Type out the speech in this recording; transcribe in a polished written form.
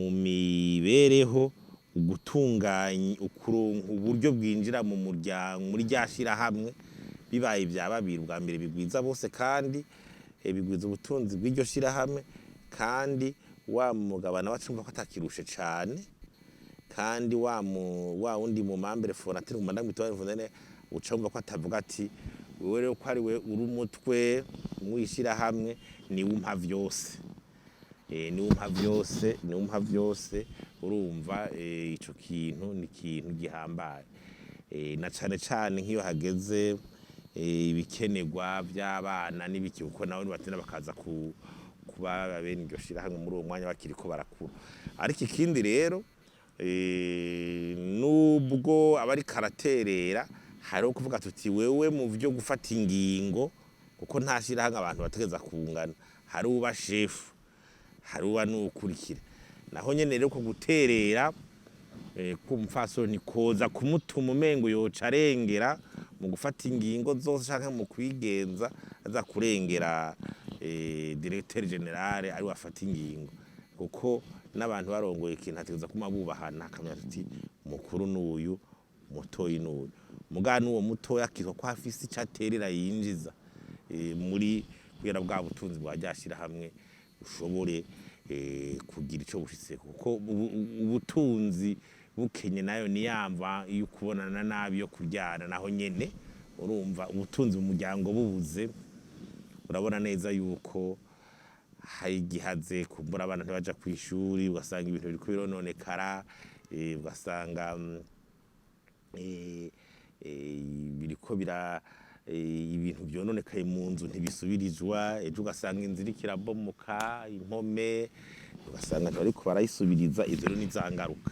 Mu mibereho, ugutunganya, ukuronka uburyo bwinjira mu muryango, muri rya shirahamwe, bibaye ibya babiri ubwa mbere bigwiza bose, kandi bigwiza ubutunzi bw'iryo shirahamwe, kandi wa mugabo nawe acumva ko atakirushe cane, kandi wa wundi mu membre fondateur, mu mandamutware fondateur, uca wumva ko atavuga ati: "Wewe rero ko ari we uri umutwe mw'ishirahamwe, niwe umpa vyose, niwe umpa vyose, niwe umpa vyose." Urumva, ico kintu ni ikintu gihambaye, na cane cane nk'iyo hageze ibikenerwa vy'abana n'ibiki, kuko nabo nibatenda bakaza kuba bene iryo shirahamwe muri uwo mwanya bakiriko barakura. Ariko ikindi rero, nubwo aba ariko araterera, hariho kuvuga tuti: "Wewe mu vyo gufata ingingo", kuko nta shirahamwe abantu bategeza kungana, hari uba shefu, hari uba n'uwukurikira. Naho nyene rero ko guterera k'umupfasoni koza kumutuma umengo yoca arengera mu gufata ingingo zose canke mu kwigenza, aza kurengera directeur général ari we afata ingingo, kuko n'abantu barongoye ikintu hategereza kuma bubahana, akamenya ati: "Mukuru n'uyu, mutoyi n'uyu." Mugabo n'uwo mutoya akitwa ko afise ico aterera, yinjiza muri kugira bwa butunzi bwa rya shirahamwe ushobore kugira ico bushitseko, kuko ubutunzi bukenye nayo niyamva iyo kubonana nabi, yo kuryana. Naho nyene urumva ubutunzi mu muryango bubuze, urabona neza yuko hari igihaze kumbura, abana ntibaja kw'ishuri, ugasanga ibintu biriko birononekara, ugasanga biriko bira ibintu vyononekaye mu nzu ntibisubirizwa. Ejo ugasanga inzu iriko irabomoka impome, ugasanga ntibariko barayisubiriza. Ivyo rero ni za ngaruka.